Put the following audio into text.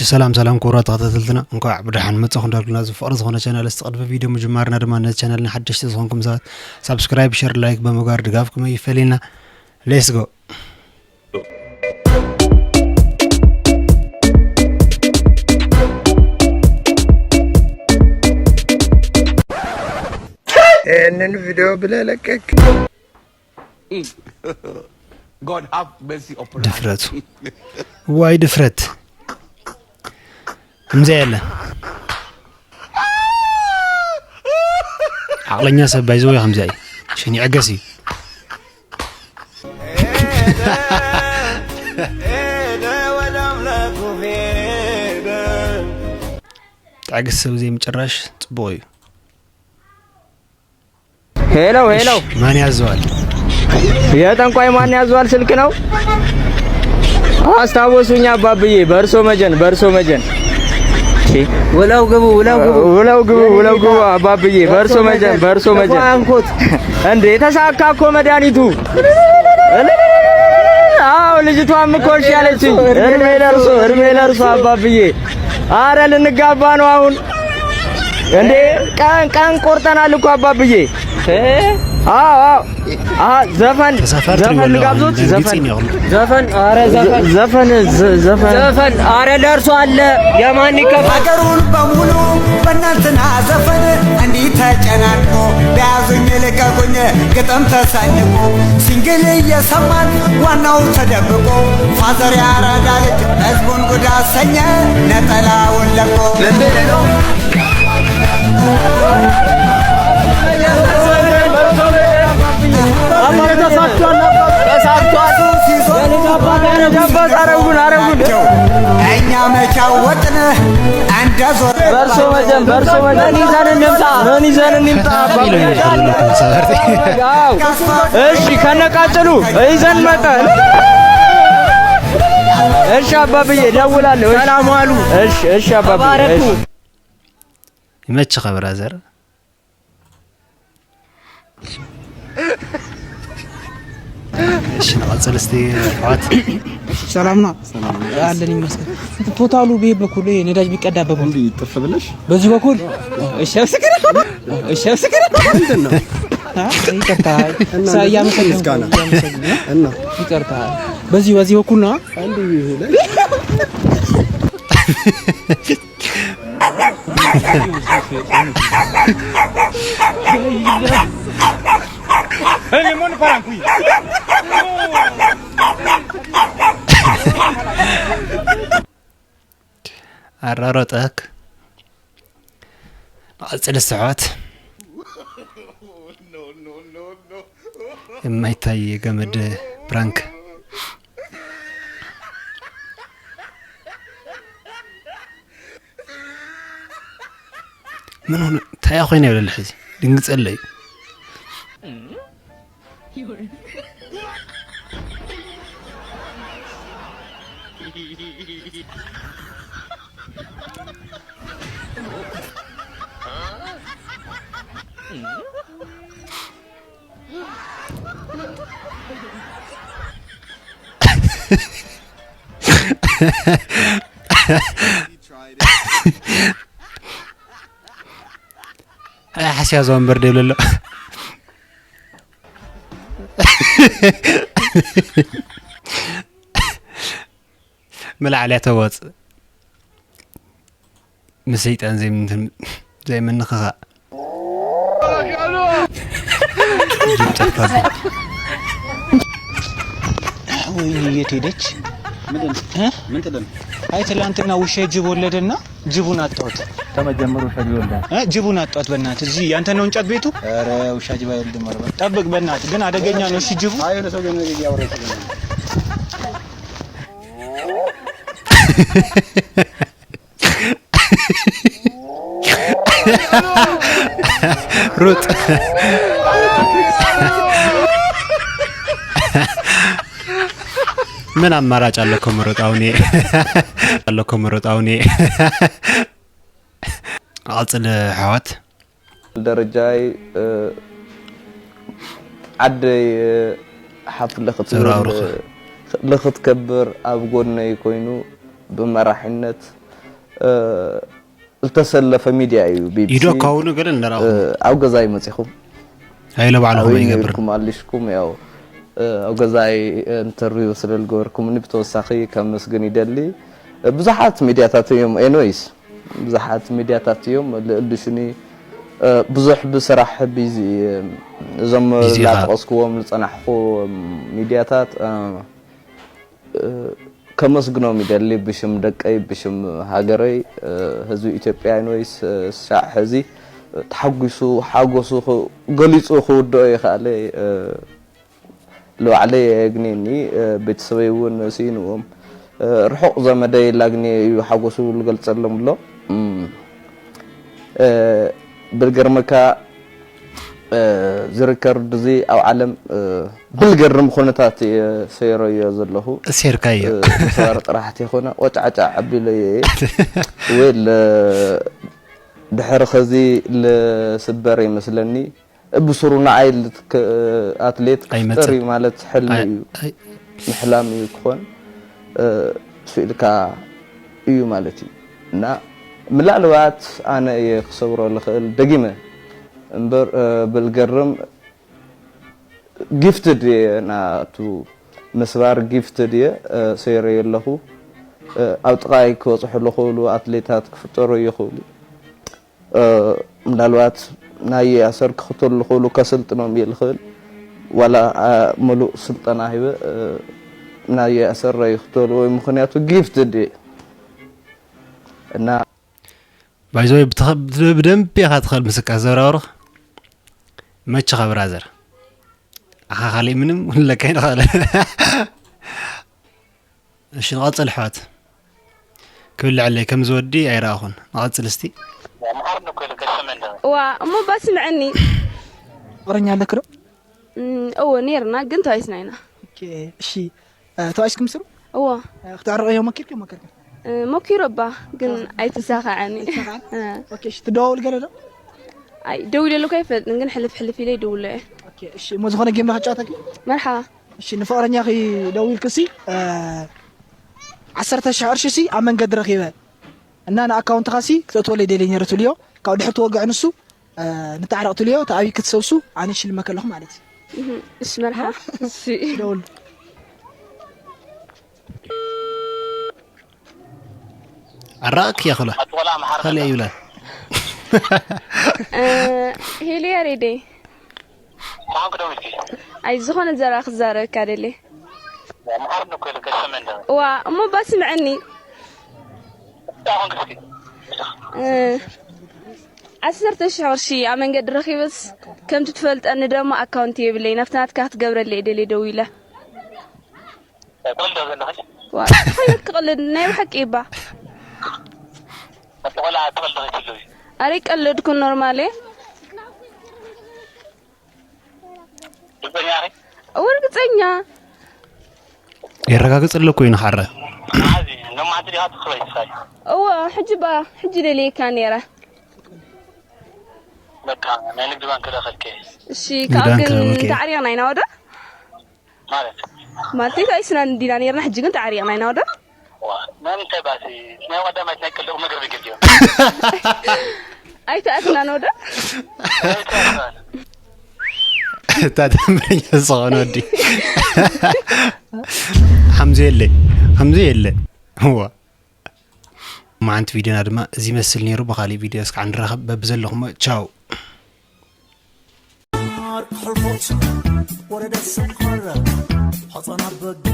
ሰላም ሰላም ክቡራት ተኸታተልትና፣ እንኳዕ ብደሓን መጻኹም እንዳልኩና፣ እዚ ፍቕሪ ዝኾነ ቻናል፣ እስቲ ቅድሚ ቪድዮ ምጅማርና ድማ ነዚ ቻናልና ሓደሽቲ ዝኾንኩም ሰባት ሳብስክራይብ፣ ሸር፣ ላይክ ብምግባር ድጋፍኩም ኣይፈለየና። ሌትስ ጎ። ይህንን ቪዲዮ ብለህ ለቀቅ። God have mercy upon us. ድፍረቱ። ዋይ ድፍረት። ከምዚኣ የለ። ዓቕለኛ ሰብ ባይዘው ከምዚኣ እዩ። ሽን ይዕገስ እዩ። ትዕግስቲ ሰብ ዘይምጭራሽ ጽቡቕ እዩ። ሄሎ ሄሎ፣ እሺ፣ ማን ያዘዋል? የጠንቋይ ማን ያዘዋል ስልክ ነው። አስታወሱኝ አባብዬ፣ በእርሶ መጀን፣ በእርሶ መጀን። እሺ። ውለው ግቡ፣ ውለው ግቡ። ውለው ግቡ፣ ውለው ግቡ አባብዬ፣ በእርሶ መጀን፣ በእርሶ መጀን። አንኮት። እንዴ ተሳካ እኮ መድኃኒቱ። አዎ ልጅቷም እኮ እሺ ያለችኝ። እድሜ ለእርሶ፣ እድሜ ለእርሶ አባብዬ። አረ ልንጋባ ነው አሁን። እንዴ ቀን ቀን ቆርጠናል እኮ አባብዬ። አዎ አዎ። አሃ ዘፈን ተሳፋሪ ዘፈን ትሪወል ልጋብዞት አሁን ዘፈን። ግልጽ ነው። ዘፈን አረ ዘፈን ዘፈን ዘ- ዘፈን ዘፈን አረ ለእርሶ አለ። የማን ይከፋል? ሀገሩን በሙሉ በእናንትና ዘፈን እንዲህ ተጨናንቆ በያዙኝ ልቀቁኝ ግጥም ተሰንቆ ሲንግል እየሰማን ዋናው ተደብቆ ፋዘር ያራዳ ልጅ ህዝቡን ጉድ አሰኘ ነጠላውን ለቆ። እኛ መቻ ወጥን እንደ ዞር በእርሶ መጀን በእርሶ መጀን ምን ይዘን እንምጣ? ምን ይዘን እንምጣ? እሺ ከነቃጭሉ ይዘን መጣን። እሺ አባብዬ እደውላለሁ። እሺ። ሰላም ዋሉ። እሺ እሺ አባብዬ። ተባረኩ። እሺ። ይመችኸ ብራዘር። እሺ ንቐጽል እስቲ ኣሕዋት። ሰላም ነው። ሰላም ነው። አለን ይመስገን። ቶታሉ በየት በኩል ይሄ ነዳጅ ቢቀዳበት በኩል? እንዲህ ጥፍ ብለሽ? በዚህ በኩል? እሺ አብስከረ። እሺ አብስከረ። ምንድን ነው? አ? ይቅርታ። እና ሳ- እያመሰገንኩ ምስጋና። እያመሰገንኩ ነው። እና? ይቅርታ። በዚህ በዚህ በኩል ነው። አንዱ ይሄ ላይ ኣራሮጠክ ንቐጽል ስሕዋት። የማይታይ የገመድ ፕራንክ። ምን ሆነ? እንታይ ኮይነ ይብለል ሕዚ? ድንግጸለይ። ኣይ ሓስያ ዞ እምበር ደብለሎ። መላዕልያ ተዋጽእ። ምስ ሰይጣን ዘይምንትን-፣ ዘይምንኽኻእ። ጅብ ጠፋብኝ። ወይኔ የት ሄደች? ምንድን? እ? ምን ትልን? አይ ትላንትና ውሻ ጅብ ወለደና ጅቡን አጣሁት። ከመጀመሩ ውሻ ቢወልዳ? እ? ጅቡን አጣሁት በእናትህ። እዚህ ያንተ ነው እንጨት ቤቱ? ኧረ ውሻ ጅብ አይወልድም። ኧረ በል። ጠብቅ በእናትህ። ግን አደገኛ ነው እሺ ጅቡ። አይ የሆነ ሰው የሆነ ነገር እያወራ ነው። ሩጥ። ምን ኣማራጭ ኣለኮ ምሩጥ ኣውኔ? ኣለኮ ምሩጥ ኣውኔ? ኣቕጽል ኣሕዋት። ደረጃይ፣ እ፣ ዓደይ፣ እ፣ ሓፍ ልኽትብል፣ ዘውራውርኸ። እ፣ ልኽትከብር ኣብ ጎነይ ኮይኑ ብመራሒነት ዝተሰለፈ ሚድያ እዩ። ቢቢሲ ኢዶ ኣካውኑ ገለ እንዳረኣኹ። ኣብ ገዛይ መጺኹም ኣይለ ባዕሉ ኣበይ ከመይ ይገብር? ነርኩም ኣሊሽኩም ያው ኣብ ገዛይ ኢንተርቪው ስለ ዝገበርኩምኒ ብተወሳኺ ከመስግን ይደሊ። ብዙሓት ሚድያታት እዮም፣ ኤንወይስ ብዙሓት ሚድያታት እዮም። ልእልሽኒ ብዙሕ ብስራሕ ቢዚ እየ። እዞም ቢዚ ኢኻ። ላጠቐስክዎም ዝጸናሕኹ ሚድያታት ከመስግኖም ይደሊ ብሽም ደቀይ፣ ብሽም ሃገረይ። ህዝቢ ኢትዮጵያ ወይስ ሻዕ ሕዚ ተሓጒሱ ሓጎሱ ገሊጹ ክውድኦ ይኽኣለ። ልባዕለይ የግኔኒ፣ ቤተሰበይ እውን ስኢንዎም። ርሑቕ ዘመደይ ላግኔ እዩ ሓጎሱ ዝገልጸሎም ኣሎ። ብልገርመካ ዝርከርድ እዚ ኣብ ዓለም ብልገርም ኩነታት እየ ሰይረዮ ዘለኹ። እሴርካዮ። ስባር ጥራሕ ተይኮነ ቆጫዕጫዕ ኣቢለዮ እየ። ወይ ድሕሪ ኸዚ ልስበር ይመስለኒ። ብስሩ ንዓይ ኣትሌት ክፍጠር እዩ ማለት ሕልሚ እዩ። ምሕላም እዩ ክኾን ስኢልካ እዩ ማለት እዩ። እና ምናልባት ኣነ እየ ክሰብሮ ልኽእል ደጊመ እምበር ብልገርም ጊፍትድ እየ ናቱ ምስባር ጊፍትድ እየ። ሰይረዮ ኣለኹ። ኣብ ጥቓይ ክበፅሑ ልኽእሉ ኣትሌታት ክፍጠሩ ይኽእሉ። ምናልባት ናይ ኣሰር ክኽተሉ ልኽእሉ ከስልጥኖም እየ ልኽእል። ዋላ ምሉእ ስልጠና ሂበ ናይ ኣሰር ይኽተሉ ወይ ምኽንያቱ ጊፍትድ እየ። እና ባይዘወይ ብደንብ ኢኻ ትኽእል ምስካ ዘብራብርኽ መችኻ ብራዘር። ኣኻ ካሊእ ምንም ክብለካ ይንኽእል። እሺ ንቐጽል ኣሕዋት። ክብልዐለይ ከም ዝወዲ ኣይረኣኹን። ንቐጽል እስቲ። እዋ እሞ እባ ስምዐኒ። ፍቕረኛ ኣለክ ዶ? እወ ኔርና ግን ተባኢስና ኢና። እሺ ተባኢስኩም ስሩ? እወ። ክትዕረቑ እዮም ሞኪርኩም ሞከርኩም? ሞኪሩ እባ ግን ኣይተሳኸዐኒ። ትደዋውል ገለ ዶ? ኣይ ደዊለሉ ከይፈልጥን ግን ሕልፍ ሕልፍ ኢለ ይድውሎ እየ። እሺ እሞ ዝኾነ ጌም ዶ ክጫወተኪ? መርሓባ። እሺ ንፍቕረኛኺ ደዊልክሲ ዓሰርተ ሽሕ ቅርሺ ሲ ኣብ መንገዲ ረኺበ እና ንኣካውንትኻ ሲ ክተእትወለይ ደልየ ነይረ ትብልዮ። ካብ ድሕር ትወግዕ ንሱ ንታዕረቕ ትብልዮ። ተኣብይ ክትሰብሱ ኣነ ሽልመከ ኣለኹ ማለት እዩ። እሺ መርሓ። እሺ። ደውል። ኣራእክ ያኽሎ። ኣቲ ቆልዓ መሓሪ ኸለ ይብለ። ሄሎ ያሬደይ። ማን ክደውልኪ? ኣይ ዝኾነ ዘረባ ክዛረበካ ደልየ። ማን ክደውልኪ? ከሰመን ዋ እሞ ባስምዐኒ። ኣሁን ክስኪ። ዓሰርተ ሽሕ ቅርሺ ኣብ መንገዲ ረኺበስ ከምቲ ትፈልጠኒ ደሞ ኣካውንት የብለይ ናብቲ ናትካ ክትገብረለይ ደልየ ደዊለ። ትቕልዶ ዘለኺ? ዋ እንታይ ክቕልድ ናይ ብሓቂ ይባ። ኣቲ ቆልዓ ትቕልዶ ከይትብሉ። ኣረ ቀለድኩ ኖርማል እየ። ርግፀኛ ኢኺ? እወ ርግፀኛ። የረጋግፅ ኣለኩ እዩ ንሓረ። መዓዝ እዩ? ሎማዕንቲ ዲኻ ትኽበይ ትሳይ? እወ ሕጂ ባ ሕጂ ደልየካ ነይረ። በቃ ናይ ንግዲ ባንክ ዶ ከልከ? እሺ ካብ ግን ተዓሪቕና ኢና ወደ ማለት ማለተይ ተኣይስና እንዲና ነርና ሕጂ ግን ተዓሪቕና ኢና ወደ ዋ፣ ናይ ምንታይ ባሲ ናይ ቀዳማይት ናይ ቀለቑ መግረቢ ገዲዮ። ኣይተኣስናን ወደ እታ ደንበኛ ዝኾነ ወዲ ሓምዚ የለ ሓምዚ የለ እዋ መዓንቲ ቪድዮና ድማ እዚ ይመስል ነይሩ። ብኻሊእ ቪድዮ እስካዕ ንራኸብ። በብዘለኹሞ ቻው። ማርክ ሕልፎት ወረደ ሰምሃረ ሐፃናት በግ